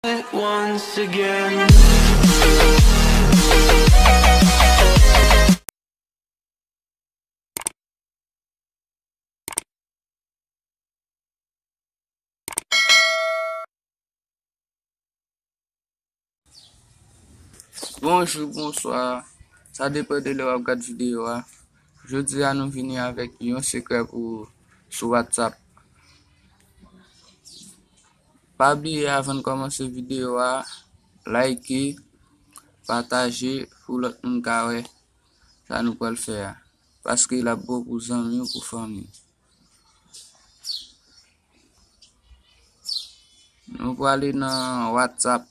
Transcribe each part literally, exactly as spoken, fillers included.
It once again. Bonjou, bonswa. Sa depann de lè w ap gad videyo a. Jodi a, nou vini avèk yon sekrè pou ou sou WhatsApp. Pa bliye, avan n kòmanse videyo a, like, pataje pou lòt moun ka wè sa nou pral fè a. Paske l ap bon pou zanmi w, pou fanmi w. Nou prale nan WhatsApp.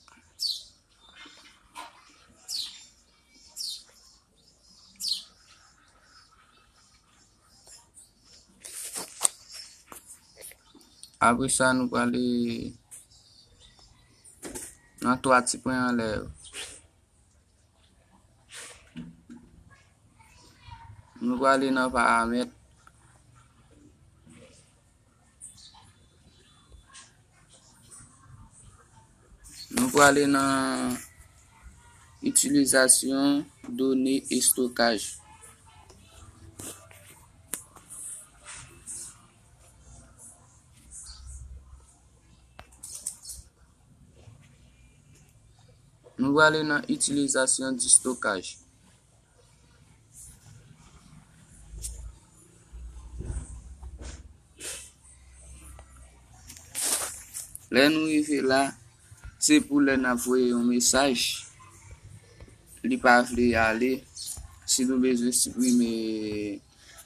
Apre sa, nou prale nan twa ti pwen anlè yo. Nou prale nan paramèt. Nou prale nan itilizasyon done estokaj. Nou prale nan itilizasyon di stokaj. Lè nou rive la, se pou lè n ap voye yon mesaj, li pa vle ale. Si nou bezwen siprime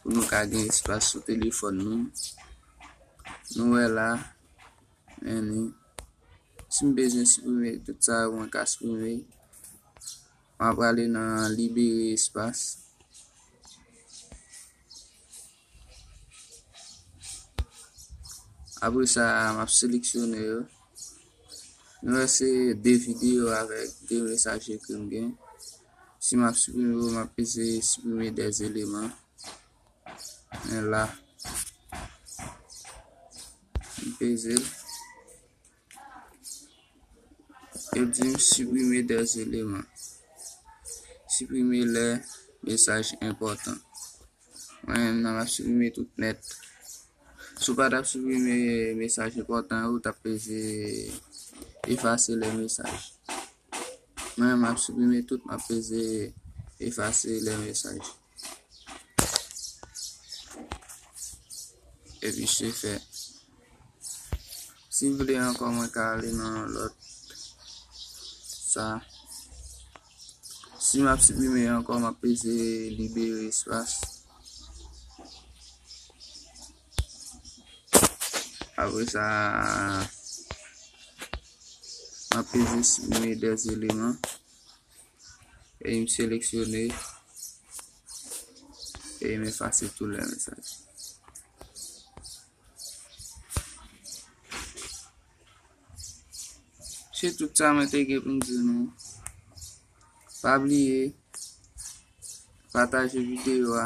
pou nou ka gen espas sou telefòn nou, nou wè la, men ni. Si m bezwen siprime tout sa yo, mwen ka siprime. M ap prale nan libere espas. Apre sa, m ap seleksyone yo. Nou wè se de videyo avèk de mesaj ekri m gen. Si m ap siprime yo, m ap peze siprime dèz eleman. Men la, m peze l. Yo di m siprime dèz eleman. Siprime lè mesaj enpòtan. Mwen menm nan, m ap siprime tout nèt. Si w pa t ap siprime mesaj enpòtan yo, ou t ap peze efase lè mesaj. Mwen menm, m ap siprime tout, m ap peze efase lè mesaj. Epi se fè. Si m vle ankò, mwen ka ale nan lòt sa. Si m ap siprime ankò, m ap peze libere espas. Apre sa, m ap peze siprime dèz eleman. E m seleksyone. E m efase tou lè mesaj. Se tout sa mwen te gen pou m di nou. Pa bliye, pataje videyo a.